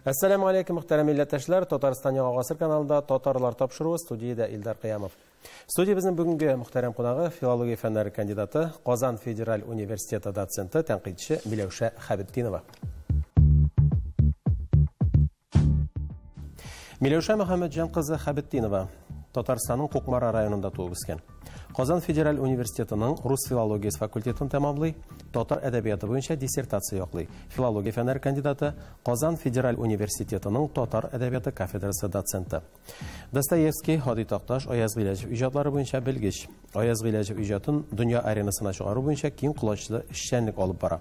Әссәламү алейкум, мөхтәрәм милләттәшләр! Татарстан Яңа Гасыр каналында Татарлар тапшыруы, студиядә Илдар Кыямов. Студиябезнең бүгенге мөхтәрәм кунагы филология фәннәре кандидаты, Казан федераль университеты доценты, тәнкыйтьче Миләүшә Хәбетдинова. Миләүшә Мөхәммәтҗан кызы Хәбетдинова Татарстанның Кукмара районында туып үскән. Казан федераль университетының рус филологиясе факультетын тәмамлый, татар әдәбияты буенча диссертация яклый. Филология фәннәре кандидаты, Казан федераль университетының татар әдәбияты кафедрасы доценты. Достоевский, Һади Такташ, Аяз Гыйләҗев иҗатлары буенча белгеч. Аяз Гыйләҗев иҗатын дөнья аренасына чыгару буенча киң колачлы эшчәнлек алып бара.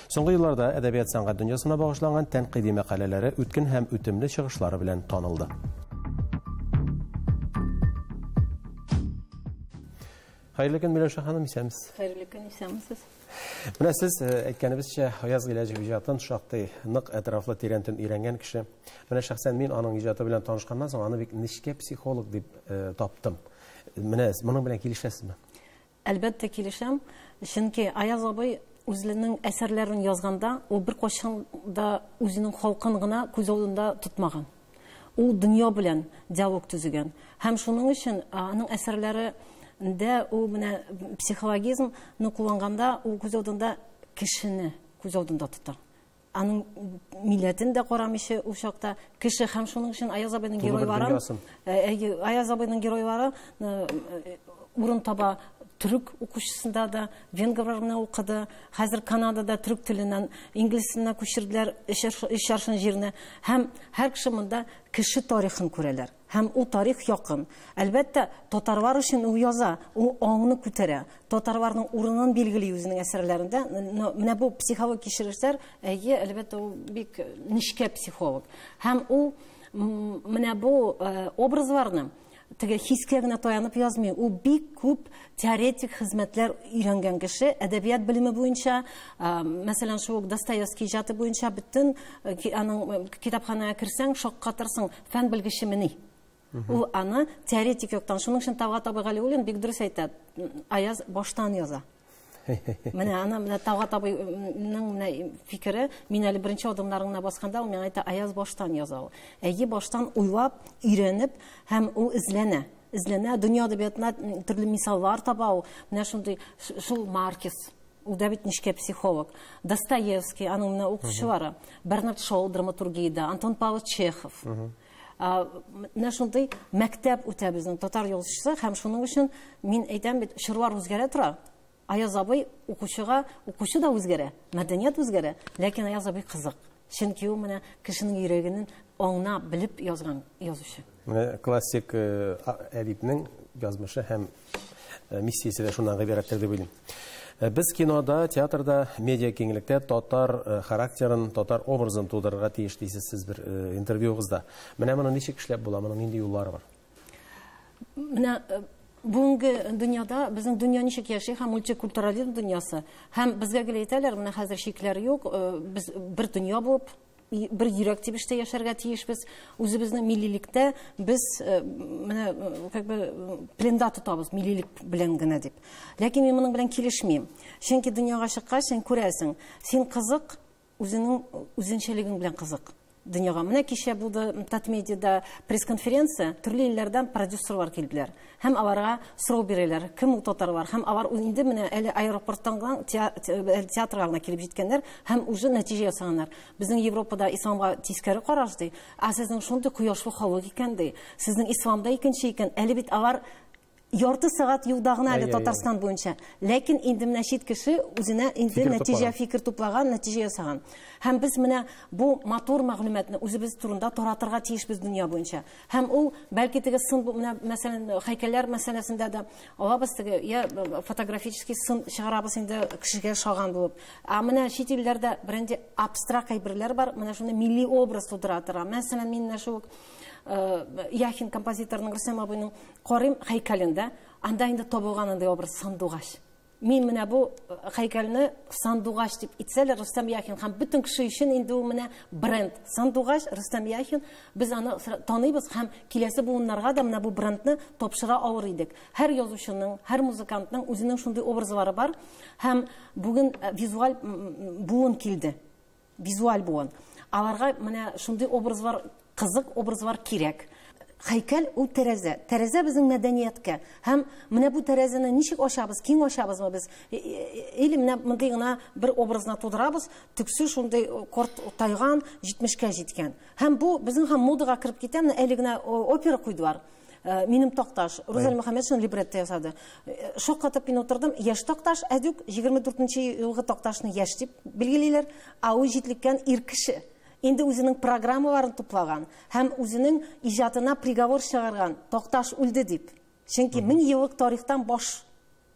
Соңгы елларда әдәбият-сәнгать дөньясына багышланган тәнкыйди мәкаләләре, үткен һәм үтемле чыгышлары белән танылды. Хәерле көн, Миләүшә ханым, исәнмесез. Хәерле көн, исәнмесез. Менә сез әйткәнебезчә, Аяз Гыйләҗев иҗатын шактый нык, әтрафлы, тирәнтен өйрәнгән кеше. Менә шәхсән мин аның иҗаты белән танышканнан соң аны бик нечкә психолог дип таптым. Менә моның белән килешәсезме? Әлбәттә килешәм, чөнки Аяз абый үзенең әсәрләрен язганда, ул беркайчан да үзенең халкын гына күз алдында тотмаган. Ул дөнья белән диалог төзегән. Һәм шуның өчен аның әсәрләрендә ул менә психологизмны кулланганда, ул күз алдында кешене күз алдында тота. Аның милләтен дә карамыйча ул чакта кеше һәм шуның өчен Аяз абыйның геройлары, Аяз абыйның геройлары урын таба төрек укучысында да, венгрлар менә укыды. Хәзер Канадада төрек теленнән инглиз теленә күчерделәр өч аршын җирне. Һәм һәр кеше монда кеше тарихын күрәләр. Һәм ул тарих якын. Әлбәттә, татарлар өчен ул яза, ул аңны күтәрә. Татарларның урынын билгели үзенең әсәрләрендә. Менә бу психологик кичерешләр, әйе, әлбәттә, ул бик нечкә психолог. Һәм ул менә бу образларны теге хискә генә таянып язмый. Ул бик күп теоретик хезмәтләр өйрәнгән кеше, әдәбият белеме буенча, мәсәлән, шул ук Достоевский иҗаты буенча бөтен аның китапханәгә керсәң, шаккатырсың, фән белгечемени. Ул аны теоретик яктан, шуның өчен Талгат абый Галиуллин бик дөрес әйтә, Аяз баштан яза. Менә ана менә Талгат абыйның менә фикере, мин әле беренче адымнарын гына басканда, ул миңа әйтә, Аяз баштан яза ул. Әйе, баштан уйлап, өйрәнеп һәм ул эзләнә. Эзләнә, дөнья әдәбиятына төрле мисаллар таба ул. Менә шундый шул Маркес, ул да бит нечкә психолог. Достоевский, аның менә укучылары, Бернард Шоу драматургиядә, Антон Павлович Чехов. Менә шундый мәктәп үтә безнең татар язучысы һәм шуның өчен мин әйтәм бит, чорлар үзгәрә тора. Аяз абый укучыга, укучы да үзгәрә, мәдәният үзгәрә, ләкин Аяз абый кызык. Чөнки ул менә кешенең йөрәгенең аңына белеп язган язучы. Менә классик әдипнең язмышы һәм миссиясе дә шуннан гыйбарәттер дип уйлыйм. Без кинода, театрда, медиа киңлектә татар характерын, татар образын тудырырга тиеш дисез сез бер интервьюгызда. Менә моны ничек эшләп була, моның нинди юллары бар? Менә бүгенге дөньяда безнең дөнья ничек яши һәм мультикультурализм дөньясы. Һәм безгә гел әйтәләр, менә хәзер чикләр юк, без бер дөнья булып, бер йөрәк тибештә яшәргә тиешбез. Үзебезне миллилектә без менә как бы пленда тотабыз миллилек белән генә дип. Ләкин мин моның белән килешмим. Чөнки дөньяга чыккач син күрәсең, син кызык, үзеңнең үзенчәлегең белән кызык дөньяга. Менә кичә булды Татмедиада пресс-конференция, төрле илләрдән продюсерлар килделәр. Һәм аларга сорау бирәләр, кем ул татарлар? Һәм алар инде менә әле аэропорттан гына театрга гына килеп җиткәннәр һәм уже нәтиҗә ясаганнар. Безнең Европада исламга тискәре караш ди. Ә сезнең шундый кояшлы халык икән ди. Сезнең исламда икенче икән. Әле бит алар ярты сәгать юлда гына әле Татарстан буенча. Ләкин инде менә чит кеше үзенә инде нәтиҗә фикер туплаган, нәтиҗә ясаган. Һәм без менә бу матур мәгълүматны үзебез турында таратырга тиешбез дөнья буенча. Һәм ул бәлки теге сын, менә мәсәлән, һәйкәлләр мәсьәләсендә дә алабыз теге, я фотографический сын чыгарабыз инде кешегә ошаган булып. Ә менә чит илләрдә беренче абстракт әйберләр бар, менә шуны милли образ тудыра тора. Мәсәлән, мин менә шул Яхин композиторның Рөстәм абыйның карыйм һәйкәлендә, анда инде табылган андый образ сандугач. Мин менә бу һәйкәлне сандугач дип итсәләр, Рөстәм Яхин һәм бөтен кеше өчен инде ул менә бренд сандугач Рөстәм Яхин, без аны таныйбыз һәм киләсе буыннарга да менә бу брендны тапшыра алыр идек. Һәр язучының, һәр музыкантның үзенең шундый образлары бар һәм бүген визуаль буын килде. Визуаль буын. Аларга менә шундый образлар, кызык образлар кирәк. Һәйкәл ул тәрәзә. Тәрәзә безнең мәдәнияткә. Һәм менә бу тәрәзәне ничек ачабыз, киң ачабызмы без? Или менә мондый гына бер образны тудырабыз, төксе шундый корт тайган, 70-кә җиткән. Һәм бу безнең һәм модага кереп китә. Менә әле генә опера куйдылар. Минем Такташ, Рузаль Мөхәммәтшин либретто ясады. Шаккатып мин утырдым. Яшь Такташ, әдүк 24 елгы Такташны яшь дип билгелиләр, ә ул җитлеккән ир кеше. Инде үзенең программаларын туплаган һәм үзенең иҗатына приговор чыгарган Такташ үлде дип. Чөнки 1000 еллык тарихтан баш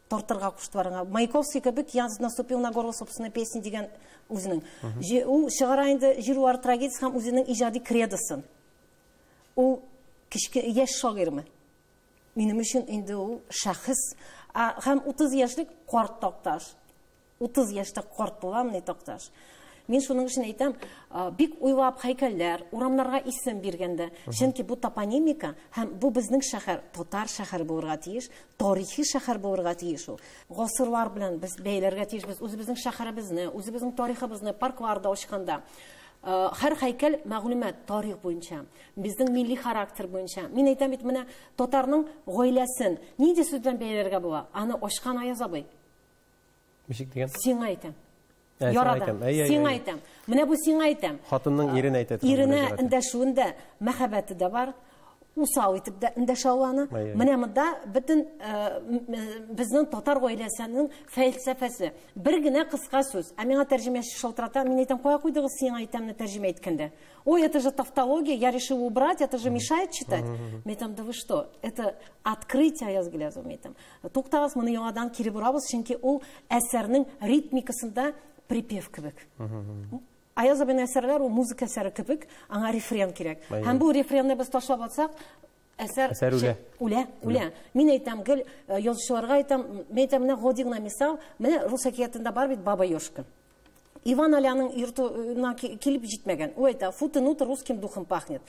тартырга куштылар аңа. Маяковский кебек я наступил на горло собственной песни дигән үзенең. Ул чыгара инде Җир трагедиясе һәм үзенең иҗади кредосын. Ул кечке яшь шагыйрьме? Минем өчен инде ул шәхес. Һәм 30 яшьлек карт Такташ. 30 яшьтә карт буламыни Такташ? Мин шуның өчен әйтәм, бик уйлап һәйкәлләр, урамнарга исем биргәндә, чөнки бу топонимика һәм бу безнең шәһәр, татар шәһәре булырга тиеш, тарихи шәһәр булырга тиеш ул. Гасырлар белән без бәйләргә тиешбез, үзебезнең шәһәребезне, үзебезнең тарихыбызны паркларда ачканда. Һәр һәйкәл мәгълүмат тарих буенча, безнең милли характер буенча. Мин әйтәм бит, менә татарның гаиләсен нинди сүз белән бәйләргә була? Аны ачкан Аяз абый. Ничек дигән? Сиңа әйтәм. Ярада. Сиңа әйтәм. Менә бу сиңа әйтәм. Хатынның иренә әйтә. Иренә эндәшүендә мәхәббәте дә бар. Усал итеп дә эндәшә ул аны. Менә монда бөтен безнең татар гаиләсенең фәлсәфәсе. Бер генә кыска сүз. Ә миңа тәрҗемәче шалтырата, мин әйтәм, кая куйдыгыз сиңа әйтәмне тәрҗемә иткәндә? Ой, это же тавтология, я решила убрать, это же мешает читать. Мин әйтәм, да вы что? Это открытие Аяз Гилязов, мин әйтәм. Туктагыз, моны яңадан кире борабыз, чөнки ул әсәрнең ритмикасында припев кебек. Аяз абыйның әсәрләре ул музыка әсәре кебек, аңа рефрен кирәк. Һәм бу рефренны без ташлап атсак, әсәр үлә. Үлә, үлә. Мин әйтәм, гел язучыларга әйтәм, мин әйтәм, менә гади генә мисал, менә рус әкиятендә бар бит Баба Ёшка. Иван Аляның йортына килеп җитмәгән. Ул әйтә, фу ты, ну ты русским духом пахнет.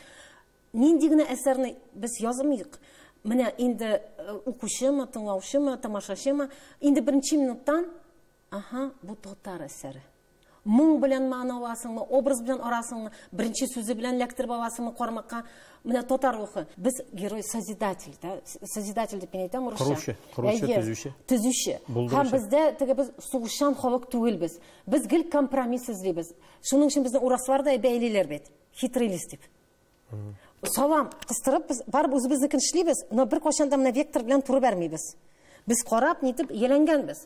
Нинди генә әсәрне без язмыйк, менә инде укучымы, тыңлаучымы, тамашачымы, инде беренче минуттан, аһа, бу татар әсәре. Моң белән мәгънә аласыңмы, образ белән арасыңмы, беренче сүзе белән ләктереп аласыңмы кармакка? Менә татар рухы. Без герой созидатель, да? Созидатель дип мин әйтәм урысча. Коручы, коручы, төзүче. Төзүче. Һәм бездә теге без сугышчан халык түгелбез. Без гел компромисс эзлибез. Шуның өчен безне урыслар да бәйлиләр бит. Хитрый лис дип. Салам кыстырып без барып үзебезнекен эшлибез, но бер кайчан да менә вектор белән туры бәрмибез. Без карап, нитеп еләнгәнбез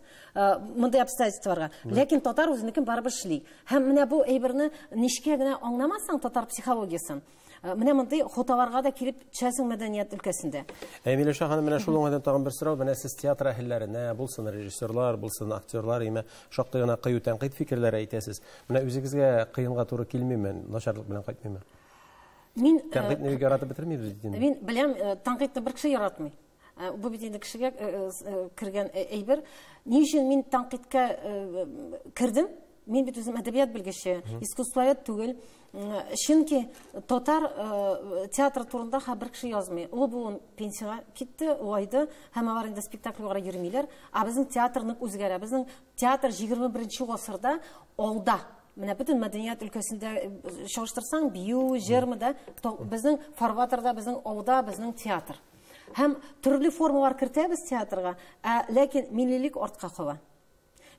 мондый обстоятельстволарга. Ләкин татар үзенекен барыбер эшли. Һәм менә бу әйберне ничкә генә аңламасаң татар психологиясын, менә мондый хаталарга да килеп төшәсең мәдәният өлкәсендә. Миләүшә ханым, менә шул уңайдан тагын бер сорау. Менә сез театр әһелләренә, булсын режиссерлар, булсын актерлар, име шактый гына кыю тәнкыйть фикерләре әйтәсез. Менә үзегезгә кыенга туры килмиме, начарлык белән кайтмыймы? Мин тәнкыйтьне бик яратып бетермибез бит инде. Мин беләм, тәнкыйтьне бер кеше яратмый. Бу бит инде кешегә кергән әйбер. Ни өчен мин тәнкыйтькә кердем? Мин бит үзем әдәбият белгече, искусствовед түгел. Чөнки татар театры турында бер кеше язмый. Ул буын пенсияга китте, улайды, һәм алар инде спектакльләргә йөрмиләр. Ә безнең театр нык үзгәрә. Безнең театр 21 гасырда алда. Менә бөтен мәдәният өлкәсендә чагыштырсаң, бию, җырмы да, безнең фарватерда, безнең алда, безнең театр. Һәм төрле формалар кертәбез театрга, ә ләкин миллилек артка кала.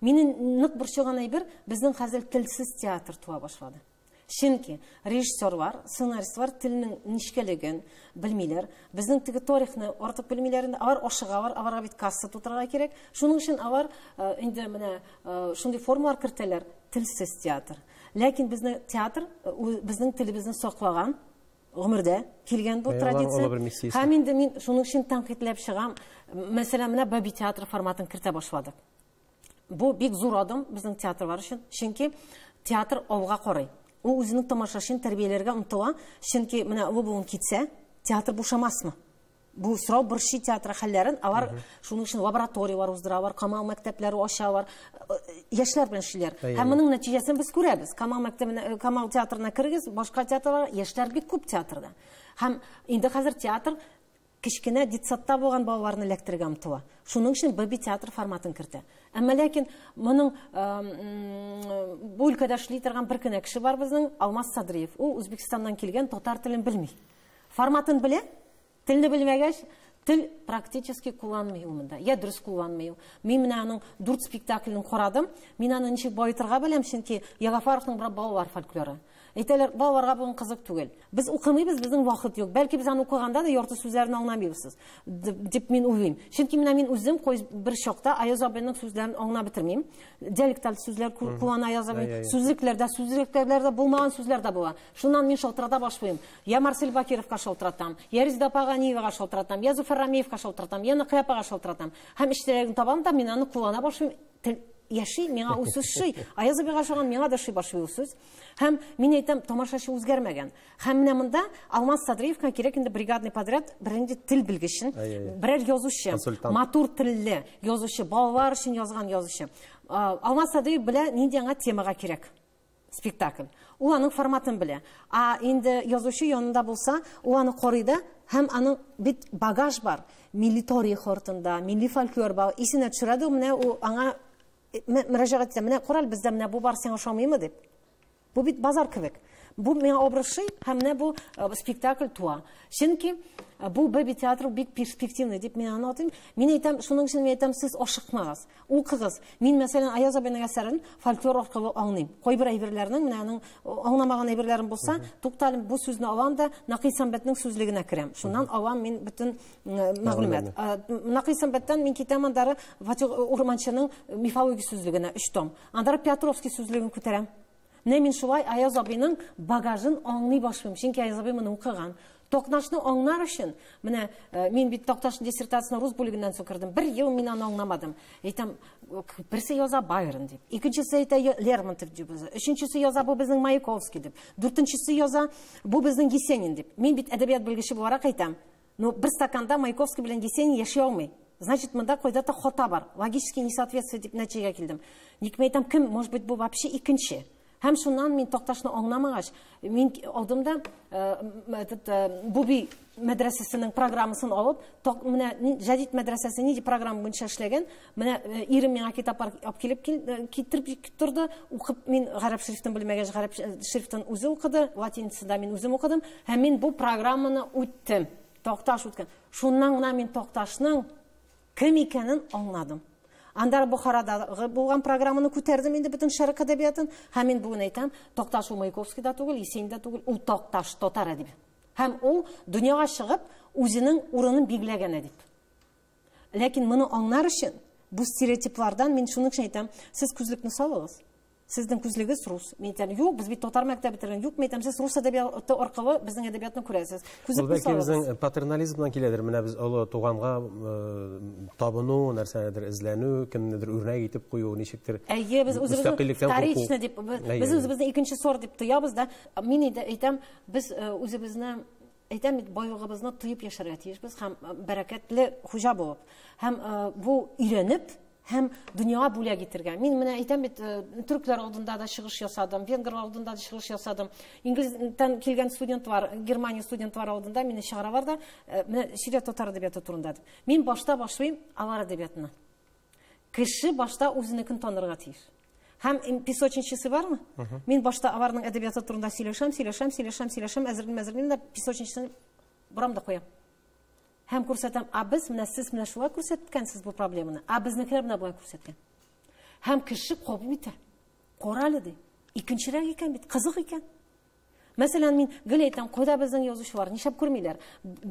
Мине нык борчыган әйбер, безнең хәзер телсез театр туа башлады. Чөнки режиссерлар, сценаристлар телнең нечкәлеген белмиләр, безнең теге тарихны артык белмиләр инде, алар ашыгалар, аларга бит касса тутырырга кирәк. Шуның өчен алар инде менә шундый формалар кертәләр, телсез театр. Ләкин безнең театр безнең телебезне саклаган, гомердә килгән бу традиция. Һәм инде мин шуның өчен тәнкыйтьләп чыгам. Мәсәлән, менә бәби театры форматын кертә башладык. Бу бик зур адым безнең театрлар өчен, чөнки театр алга карый. Ул үзенең тамашачысын тәрбияләргә омтыла, чөнки менә олы буын китсә, театр бушамасмы? Бу сорау борчый театр хәлләрен, алар шуның өчен лабораторияләр уздыралар, Камал мәктәпләре ачалар, яшьләр белән эшлиләр. Һәм моның нәтиҗәсен без күрәбез. Камал мәктәбенә, Камал театрына кергез, башка театрлар, яшьләр бик күп театрда. Һәм инде хәзер театр Кечкенә детсадта булган балаларны эләктерергә омтыла. Шуның өчен бэби театр форматын кертә. Әмма ләкин моның бу өлкәдә эшли торган бер кенә кеше бар безнең, Алмаз Садриев. Ул Үзбекстаннан килгән, татар телен белми. Форматын белә, телне белмәгәч, тел практически кулланмый ул монда. Я дөрес кулланмый ул. Мин менә аның 4 спектаклен карадым. Мин аны ничек баетырга беләм, чөнки Ягафаровның бер балалар фольклоры. Әйтәләр, балаларга бүген кызык түгел. Без укымыйбыз, безнең вакыт юк. Бәлки без аны укыганда да ярты сүзләрен аңламыйбыз, дип мин уйлыйм. Чөнки менә мин үзем бер чакта Аяз абыйның сүзләрен аңлап бетермим. Диалекталь сүзләр куллана Аяз абый. Сүзлекләрдә, сүзлекләрдә булмаган сүзләр дә була. Шуннан мин шалтырата башлыйм. Я Марсель Бакировка шалтыратам, я Резеда апа Ганиевага шалтыратам, я Зөфәр Рамеевка шалтыратам, я Нәкыя апага шалтыратам. Һәм эчтәлеген табам да, мин аны куллана башлыйм. Тел яши, миңа ул сүз шый. Аяз абыйга ошаган, миңа да шый башлый ул сүз. Һәм мин әйтәм, тамашачы үзгәрмәгән. Һәм менә монда Алмаз Садриевка кирәк инде бригадный подряд, беренче тел белгечен, берәр язучы, матур телле язучы, балалар өчен язган язучы. Алмаз Садриев белә, нинди аңа темага кирәк спектакль. Ул аның форматын белә. А инде язучы янында булса, ул аны карый да, һәм аның бит багаж бар. Милли тарих артында, милли фольклор бар. Исенә төшерә дә, менә ул аңа мөрәҗәгать итә. Менә карал, бездә менә бу бар, сиңа ошамыймы дип. Бу бит базар кебек. Бу миңа образ шый, һәм менә бу спектакль туа. Чөнки бу бэби театры бик перспективный дип мин аны атыйм. Мин әйтәм, шуның өчен мин әйтәм, сез ашыкмагыз, укыгыз. Мин, мәсәлән, Аяз абыйның әсәрен фольклор аркылы аңлыйм. Кайбер әйберләрнең, менә аның аңламаган әйберләрем булса, тукталым, бу сүзне алам да Нәкый Сәнбәтнең сүзлегенә керәм. Шуннан алам мин бөтен мәгълүмат. Нәкый Сәнбәттән мин китәм андары Фатих Урманчының мифология сүзлегенә 3 том. Андары Петровский сүзлеген күтәрәм. Менә мин шулай Аяз абыйның багажын аңлый башлыйм, чөнки Аяз абый моны укыган. Токнашны аңлар өчен, менә мин бит Такташ диссертациясен рус бүлегеннән соң кердем. Бер ел мин аны аңламадым. Әйтәм, берсе яза Байрон дип, икенчесе әйтә Лермонтов дип яза, өченчесе яза бу безнең Маяковский дип, дүртенчесе яза бу безнең Есенин дип. Мин бит әдәбият белгече буларак әйтәм, но бер стаканда Маяковский белән Есенин яши алмый. Значит, монда кайда-то хата бар. Логический несоответствие дип нәтиҗәгә килдем. Ник мин әйтәм, кем, может быть, бу вообще икенче. Һәм шуннан мин Такташны аңламагач, мин алдым да, этот, Буби мәдрәсәсенең программасын алып, менә Җәдит мәдрәсәсе нинди программа буенча эшләгән, менә ирем миңа китаплар алып килеп китереп торды, укып мин гарәп шрифтын белмәгәч, гарәп шрифтын үзе укыды, латиницада мин үзем укыдым, һәм мин бу программаны үттем. Такташ үткән. Шуннан гына мин Такташның кем икәнен аңладым. Андар Бухарадагы булган программаны күтәрдем инде бөтен шәрык әдәбиятын. Һәм мин бүген әйтәм, Такташ ул Маяковский да түгел, Есенин дә түгел, ул Такташ татар әдибе. Һәм ул дөньяга чыгып, үзенең урынын билгеләгән әдип. Ләкин моны аңлар өчен бу стереотиплардан мин шуның өчен әйтәм, сез күзлекне салыгыз. Сезнең күзлегез рус. Мин әйтәм, юк, без бит татар мәктәбе бетергән. Юк, мин әйтәм, сез рус әдәбияты аркылы безнең әдәбиятны күрәсез. Күзлекне Ул бәлки салыгыз. безнең патернализмнан киләдер. Менә без олы туганга табыну, нәрсәнедер эзләнү, кемнедер үрнәк итеп кую, ничектер Әйе, без үзебезне мөстәкыйльлектән курку. вторично дип, без үзебезне икенче сорт дип тоябыз да. Мин инде әйтәм, без үзебезне әйтәм бит, байлыгыбызны тоеп яшәргә тиешбез һәм бәрәкәтле хуҗа булып. Һәм бу өйрәнеп, һәм дөньяга бүләк итергә. Мин менә әйтәм бит, төркләр алдында да чыгыш ясадым, венгрлар алдында да чыгыш ясадым. Инглиздән килгән студентлар, Германия студентлары алдында мине чыгаралар да, менә сөйлә татар әдәбияты турында дип. Мин башта башлыйм алар әдәбиятына. Кеше башта үзенекен танырга тиеш. Һәм песочничасы бармы? Мин башта аларның әдәбияты турында сөйләшәм, сөйләшәм, сөйләшәм, сөйләшәм, әзерлим, әзерлим дә песочничасын борам да куям. Һәм күрсәтәм, а без менә сез менә шулай күрсәткәнсез бу проблеманы, а безнекеләр менә болай күрсәткән. Һәм кеше кабул итә. Кара әле ди. Икенчерәк икән бит, кызык икән. Мәсәлән, мин гел әйтәм, кайда безнең язучылар, нишләп күрмиләр?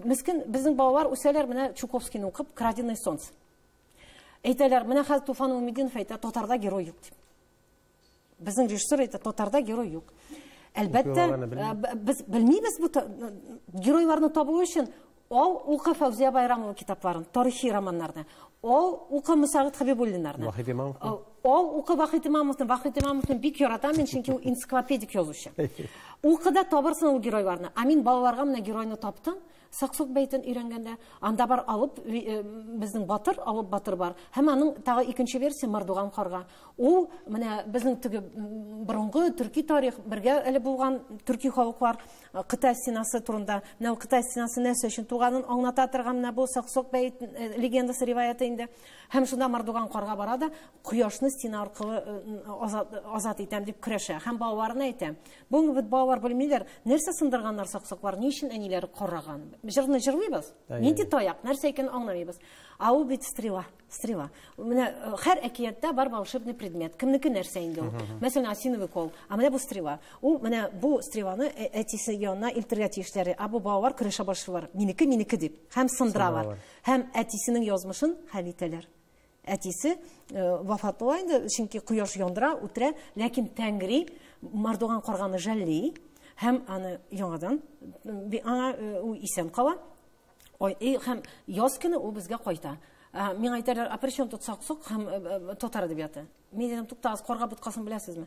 Мескен безнең балалар үсәләр, менә Чуковскийны укып, Краденое солнце. Әйтәләр, менә хәзер Туфан Умединов әйтә, татарда герой юк дип. Безнең режиссер әйтә, татарда герой юк. Әлбәттә, Геройларны белмим. без белмибез бу геройларны табу өчен Ал укы Фәүзия Байрамова китапларын, тарихи романнарны. Ал укы Мөсәгыйть Хәбибуллиннарны. Вахит Имамовны. Ал укы Вахит Имамовны. Вахит Имамовны бик яратам мин, чөнки ул энциклопедик язучы. Укы да табырсың ул геройларны. Ә мин балаларга менә геройны таптым. Саксок бәйтен өйрәнгәндә, анда бар алып безнең батыр, алып батыр бар. Һәм аның тагы икенче версия Мардуган карга. Ул менә безнең теге борынгы төрки тарих бергә әле булган төрки халыклар Кытай стенасы турында. Менә ул Кытай стенасы нәрсә өчен туганын аңлата торган менә бу Саксок бәйт легендасы риваяты инде. Һәм шунда Мардуган карга бара да кояшны стена аркылы азат итәм дип көрәшә. Һәм балаларына әйтә. Бүгенге бит балалар белмиләр, нәрсә сындырганнар саксоклар, ни өчен әниләре караган. Җырны җырлыйбыз. Нинди таяк, нәрсә икәнен аңламыйбыз. Ә ул бит стрела, стрела. Менә һәр әкияттә бар волшебный предмет. Кемнеке нәрсә инде ул? Мәсәлән, осиновый кол. Ә менә бу стрела. Ул менә бу стреланы әтисе янына илтергә тиешләре. Ә бу балалар көрәшә башлыйлар. Минеке, минеке дип. Һәм сындыралар. Һәм әтисенең язмышын хәл итәләр. Әтисе вафат була инде, чөнки кояш яндыра, үтерә, ләкин Тәңри Мардуган карганы жәлли һәм аны яңадан аңа ул исән кала. Һәм яз көне ул безгә кайта. Миңа әйтәләр, а при чем тут Саксок һәм татар әдәбияты? Мин әйтәм, туктагыз, карга боткасын беләсезме?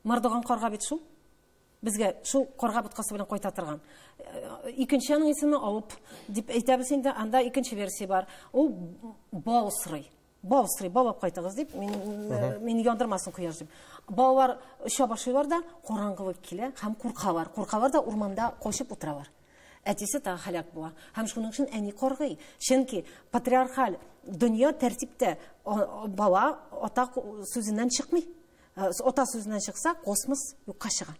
Мардуган карга бит шул. Безгә шул карга боткасы белән кайта торган. Икенче аның исеме Алып дип әйтәбез инде, анда икенче версия бар. Ул бал сорый. Бал сорый, бал алып кайтыгыз дип, мин яндырмасын кояш дип. Балалар оча башлыйлар да, караңгылык килә һәм куркалар. Куркалар да урманда качып утыралар. Әтисе тагы һәлак була. Һәм шуның өчен әни каргый. Чөнки патриархаль дөнья тәртиптә бала ата сүзеннән чыкмый. Ата сүзеннән чыкса, космос юкка чыга.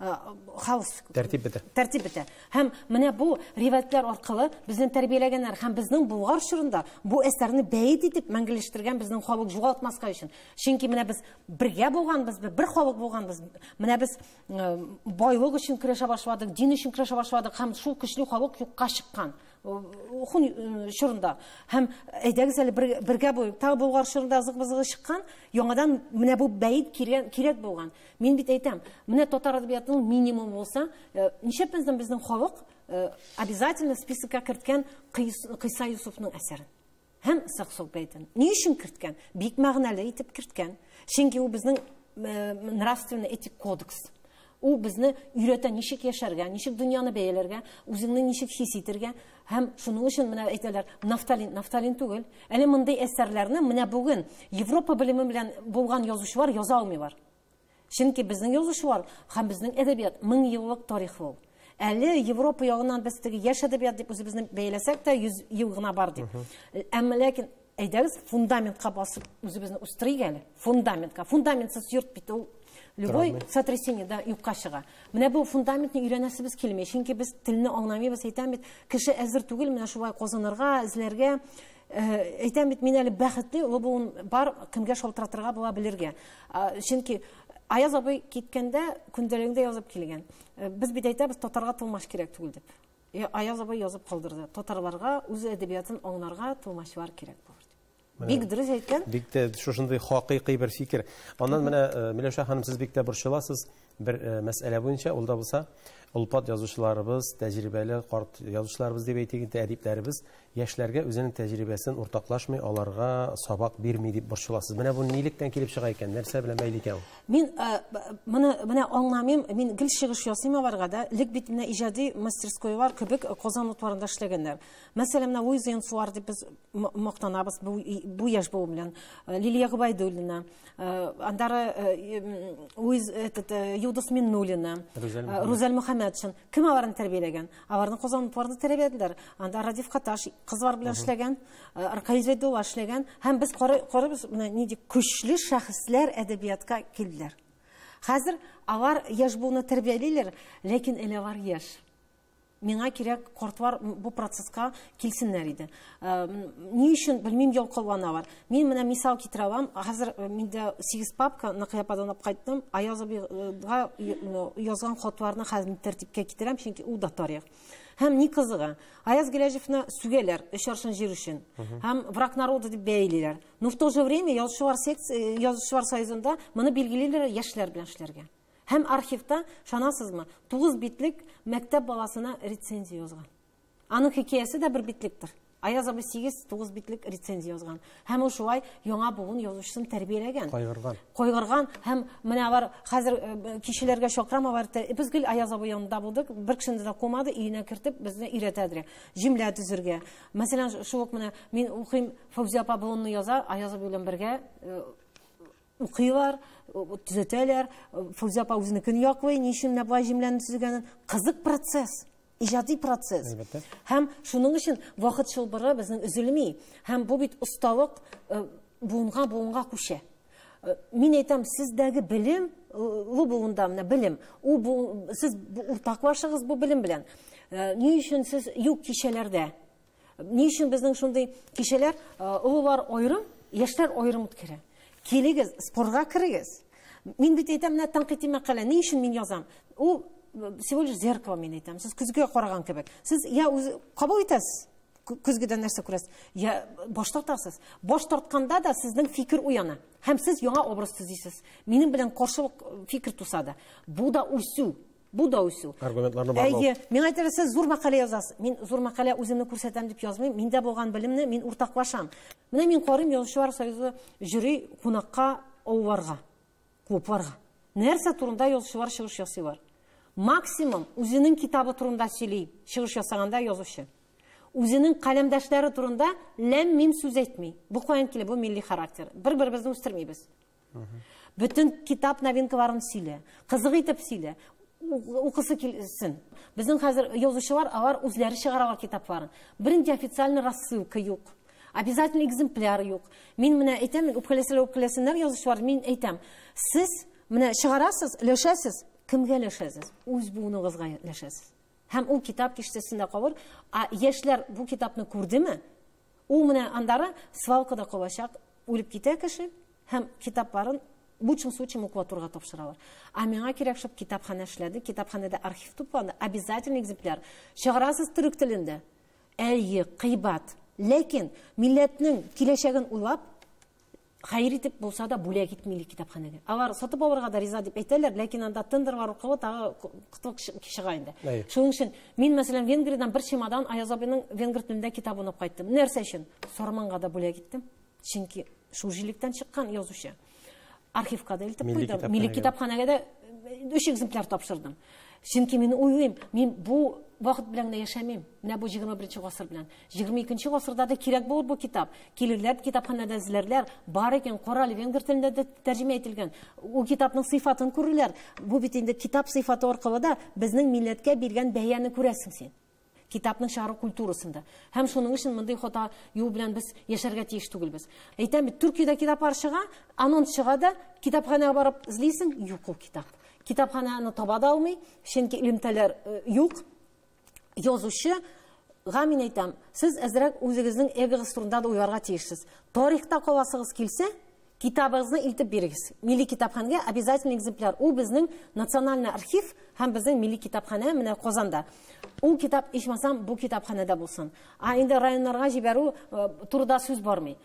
Хаос. Тәртип бетә. Тәртип бетә. Һәм менә бу риваятлар аркылы безне тәрбияләгәннәр һәм безнең Болгар чорында бу әсәрне бәет итеп мәңгеләштергән безнең халык югалтмаска өчен. Чөнки менә без бергә булганбыз, бер халык булганбыз. Менә без байлык өчен көрәшә башладык, дин өчен көрәшә башладык һәм шул көчле халык юкка чыккан. Хун чорында. Һәм әйдәгез әле бергә булыйк. Тагы Болгар чорында ызык-бызыгы чыккан, яңадан менә бу бәет кирәк булган. Мин бит әйтәм, менә татар әдәбиятының минимум булса, ничә безнең халык обязательно списокка керткән Кыйса Юсуфның әсәрен. Һәм Саксок бәйтен. Ни өчен керткән? Бик мәгънәле итеп керткән. Чөнки ул безнең нравственный этик кодекс. Ул безне өйрәтә ничек яшәргә, ничек дөньяны бәяләргә, үзеңне ничек хис итәргә. Һәм шуның өчен менә әйтәләр, нафталин, нафталин түгел. Әле мондый әсәрләрне менә бүген Европа белеме белән булган язучылар яза алмыйлар. Чөнки безнең язучылар һәм безнең әдәбият мең еллык тарих ул. Әле Европа ягыннан без теге яшь әдәбият дип үзебезне бәяләсәк тә 100 ел гына бар дип. Әмма ләкин әйдәгез фундаментка басып үзебезне үстерик әле. Фундаментка. Фундаментсыз йорт бит ул любой сотрясение да юкка чыга. Менә бу фундаментны өйрәнәсебез килми. Чөнки без телне аңламыйбыз, әйтәм бит, кеше әзер түгел менә шулай казынырга, эзләргә. Әйтәм бит, мин әле бәхетле, олы буын бар, кемгә шалтыратырга була белергә. Чөнки Аяз абый киткәндә көндәлегендә язып килгән. Без бит әйтәбез, татарга тылмач кирәк түгел дип. Аяз абый язып калдырды. Татарларга үз әдәбиятын аңларга тылмачлар кирәк булыр дип. Бик дөрес әйткән. Бик тә шушындый хакыйкый бер фикер. Аннан менә Миләүшә ханым, сез бик тә борчыласыз бер мәсьәлә буенча, ул да булса, олпат язучыларыбыз, тәҗрибәле карт язучыларыбыз дип әйтик инде, әдипләребез яшьләргә үзенең тәҗрибәсен уртаклашмый, аларга сабак бирми дип борчыласыз. Менә бу нилектән килеп чыга икән, нәрсә белән бәйле икән ул? Мин моны менә аңламыйм, мин гел чыгыш ясыйм аларга да. Элек бит менә иҗади мастерскойлар кебек Казан утларында эшләгәннәр. Мәсәлән, менә Луиза Янсуар дип без мактанабыз бу яшь буын белән. Лилия Гобәйдуллина, Андары Луиз, этот, Юлдыз Миннуллина, Рузәл Мөхәммәтшин. Кем аларны тәрбияләгән? Аларны Казан утларында тәрбияләделәр. Анда Радиф Каташ кызлар белән эшләгән, Ркаил Зәйдулла эшләгән. Һәм без карыйбыз, менә нинди көчле шәхесләр әдәбиятка килделәр. Хәзер алар яшь буынны тәрбиялиләр, ләкин әле алар яшь. Миңа кирәк кортлар бу процесска килсеннәр иде. Ни өчен, белмим, ялкауланалар. Мин менә мисал китерә алам. Хәзер миндә 8 папка Нәкыя ападан алып кайттым. Аяз абыйга язган хатларны хәзер мин тәртипкә китерәм, чөнки ул да тарих. Һәм ни кызыгы, Аяз Гыйләҗевны сүгәләр, өч аршын җир өчен. Һәм враг народа дип бәйлиләр. Но в то же время язучылар секция, язучылар союзында моны билгелиләр яшьләр белән эшләргә. Һәм архивта, ышанасызмы, 9 битлек мәктәп баласына рецензия язган. Аның хикәясе дә бер битлектер. Аяз абый 8-9 битлек рецензия язган. Һәм ул шулай яңа буын язучысын тәрбияләгән. Кайгырган. Кайгырган һәм менә алар хәзер кичәләргә чакырам, алар без гел Аяз абый янында булдык, бер кешене дә кумады, өенә кертеп безне өйрәтәдер. Җөмлә төзергә. Мәсәлән, шул ук менә мин укыйм, Фәүзия апа болынны яза, Аяз абый белән бергә укыйлар, төзәтәләр. Фәүзия апа үзенекен яклый, ни өчен менә болай җөмләне төзегәнен. Кызык процесс. Иҗади процесс. Әлбәттә. Һәм шуның өчен вакыт чылбыры безнең өзелми. Һәм бу бит осталык буынга буынга күчә. Мин әйтәм, сездәге белем, олы буында менә белем, ул бу, сез уртаклашыгыз бу белем белән. Ни өчен сез юк кичәләрдә? Ни өчен безнең шундый кичәләр, олылар аерым, яшьләр аерым үткәрә? Килегез, спорга керегез. Мин бит әйтәм, менә тәнкыйть мәкалә, ни өчен мин язам? Ул всего лишь зеркало, мин әйтәм. Сез көзгегә караган кебек. Сез я үз кабул итәсез, көзгедән нәрсә күрәсез, я баш тартасыз. Баш тартканда да сезнең фикер уяна. Һәм сез яңа образ төзисез. Минем белән каршылык фикер туса да. Бу да үсү. Бу да үсү. Аргументларны барлау. Әйе, миңа әйтәләр, сез зур мәкалә язасыз. Мин зур мәкалә үземне күрсәтәм дип язмыйм. Миндә булган белемне мин уртаклашам. Менә мин карыйм, Язучылар союзы жюри кунакка авылларга, клубларга. Нәрсә турында язучылар чыгыш ясыйлар? Максимум үзенең китабы турында сөйли, чыгыш ясаганда язучы. Үзенең каләмдәшләре турында ләм-мим сүз әйтми. Бу каян килә? Бу милли характер. Бер-беребезне үстермибез. Бөтен китап новинкаларын сөйлә, кызык итеп сөйлә, укысы килсен. Безнең хәзер язучылар, алар үзләре чыгаралар китапларын. Бернинди официальный рассылка юк. Обязательно экземпляр юк. Мин менә әйтәм, үпкәләсәләр үпкәләсеннәр язучылар, мин әйтәм, сез менә чыгарасыз, өләшәсез, кемгә өләшәсез? Үз буыныгызга өләшәсез. Һәм ул китап киштәсендә калыр. А яшьләр бу китапны күрдеме? Ул менә андары свалкада калачак, үлеп китә кеше һәм китапларын в лучшем случае макулатурага тапшыралар. А миңа кирәк, чтоб китапханә эшләде, китапханәдә архив тупланды, обязательно экземпляр. Чыгарасыз төрек телендә. Әйе, кыйбат. Ләкин милләтнең киләчәген уйлап, хәер итеп булса да бүләк ит милли китапханәгә. Алар сатып алырга да риза дип әйтәләр, ләкин анда тендерлар аркылы тагы кытлык чыга инде. Шуның өчен мин, мәсәлән, Венгриядән бер чемодан Аяз абыйның венгр телендә китабын алып кайттым. Нәрсә өчен? Сарманга да бүләк иттем. Чөнки шул җирлектән чыккан язучы. Архивка да илтеп куйдым. Милли китапханәгә дә 3 экземпляр тапшырдым. Чөнки мин уйлыйм, мин бу вакыт белән генә яшәмим. Менә бу 21 гасыр белән. 22 гасырда да кирәк булыр бу китап. Килерләр, китапханәдә эзләрләр. Бар икән, кара әле, венгр телендә дә тәрҗемә ителгән. Ул китапның сыйфатын күрерләр. Бу бит инде китап сыйфаты аркылы да безнең милләткә биргән бәяне күрәсең син. Китапның чыгару культурасында. Һәм шуның өчен мондый хата юл белән без яшәргә тиеш түгелбез. Әйтәм бит, Төркиядә китаплар чыга, анонс чыга да, китапханәгә барып эзлисең, юк ул китап. Китапханәне таба да алмый, чөнки элемтәләр юк. Язучыга мин әйтәм, сез әзрәк үзегезнең эгогыз турында да уйларга тиешсез. Тарихта каласыгыз килсә, китабыгызны илтеп бирегез. Милли китапханәгә обязательный экземпляр. Ул безнең национальный архив һәм безнең милли китапханә менә Казанда. Ул китап ичмасам бу китапханәдә булсын. А инде районнарга җибәрү турыда сүз бармый.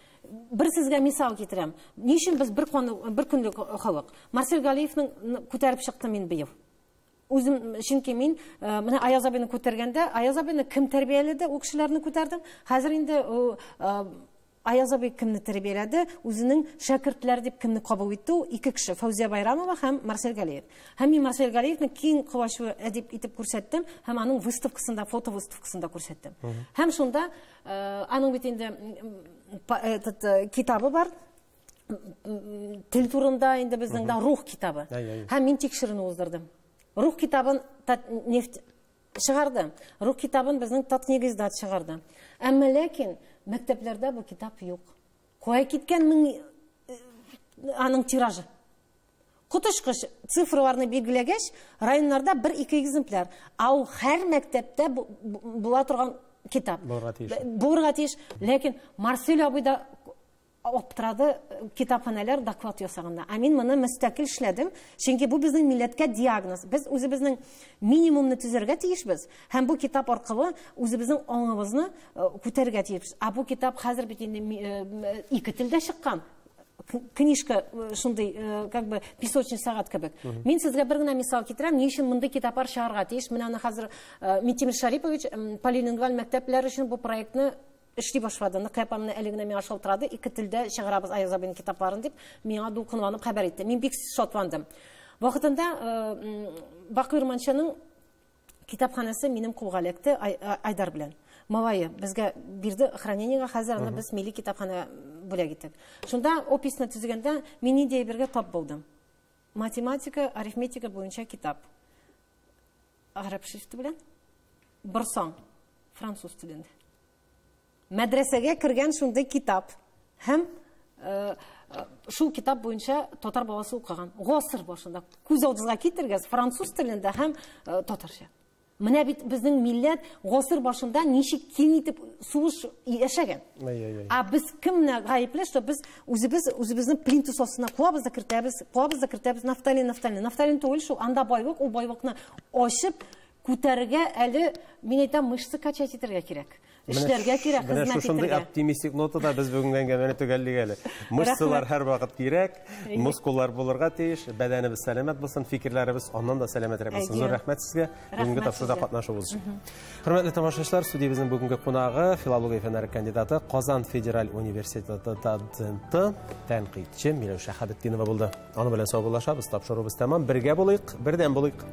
Бер сезгә мисал китерәм. Ни өчен без бер көнлек халык? Марсель Галиевның күтәреп чыктым мин быел. Үзем, чөнки мин менә Аяз абыйны күтәргәндә, Аяз абыйны кем тәрбияләде, ул кешеләрне күтәрдем. Хәзер инде Аяз абый кемне тәрбияләде, үзенең шәкертләр дип кемне кабул итте, ул ике кеше, Фәүзия Байрамова һәм Марсель Галиев. Һәм мин Марсель Галиевны киң колачлы әдип итеп күрсәттем, һәм аның выставкасында, фото выставкасында күрсәттем. Һәм шунда аның бит инде этот китабы бар, тел турында инде безнең дә рух китабы. Һәм мин тикшеренү уздырдым. Рух китабын нефть чыгарды. Рух китабын безнең Таткнига-издат чыгарды. Әмма ләкин мәктәпләрдә бу китап юк. Кая киткән мең аның тиражы? Коточкыч цифрларны билгеләгәч, районнарда бер-ике экземпляр. Ә ул һәр мәктәптә була торган китап. Булырга тиеш. Булырга тиеш. Ләкин Марсель абый да аптырады китапханәләр доклад ясаганда. Ә мин моны мөстәкыйль эшләдем, чөнки бу безнең милләткә диагноз. Без үзебезнең минимумны төзергә тиешбез һәм бу китап аркылы үзебезнең аңыбызны күтәрергә тиешбез. Ә бу китап хәзер бит инде ике телдә чыккан. Книжка шундый, как бы песочный сәгать кебек. Мин сезгә бер генә мисал китерәм, ни өчен мондый китаплар чыгарга тиеш. Менә аны хәзер Минтимер Шарипович полилингваль мәктәпләр өчен бу проектны Эшли башлады. Ныкыя апа менә әле генә миңа шалтырады, ике телдә чыгарабыз Аяз абыйның китапларын дип, миңа дулкынланып хәбәр итте. Мин бик шатландым. Вакытында Бакый Урманченың китапханәсе минем кулга эләкте Айдар белән. Малае безгә бирде хранениегә, хәзер аны без милли китапханә бүләк иттек. Шунда описны төзегәндә мин нинди әйбергә тап булдым. Математика, арифметика буенча китап. Гарәп шрифты белән. Борсаң, француз телендә. Мәдрәсәгә кергән шундый китап. Һәм шул китап буенча татар баласы укыган. Гасыр башында. Күз алдыгызга китергез, француз телендә һәм татарча. Менә бит безнең милләт гасыр башында ничек киң итеп сугыш яшәгән. Ә без кемне гаепле, что без үзебез үзебезне плинтус астына куабыз да кертәбез, куабыз да кертәбез, нафталин, нафталин. Нафталин түгел шул, анда байлык, ул байлыкны ачып күтәрергә әле, мин әйтәм, мышцы качать итәргә кирәк. Эшләргә кирәк, Менә хезмәт шушындый итәргә. оптимистик нотада без бүгенге әңгәмәне төгәллик әле. Мышцалар һәрвакыт кирәк, мускуллар булырга тиеш, бәдәнебез сәламәт булсын, фикерләребез аннан да сәламәтрәк булсын. Зур рәхмәт сезгә бүгенге тапшыруда катнашуыгыз өчен. Хөрмәтле тамашачылар, студиябезнең бүгенге кунагы филология фәннәре кандидаты, Казан федераль университеты доценты, тәнкыйтьче Миләүшә Хәбетдинова булды. Аның белән саубуллашабыз, тапшыруыбыз тәмам. Бергә булыйк, бердәм булыйк.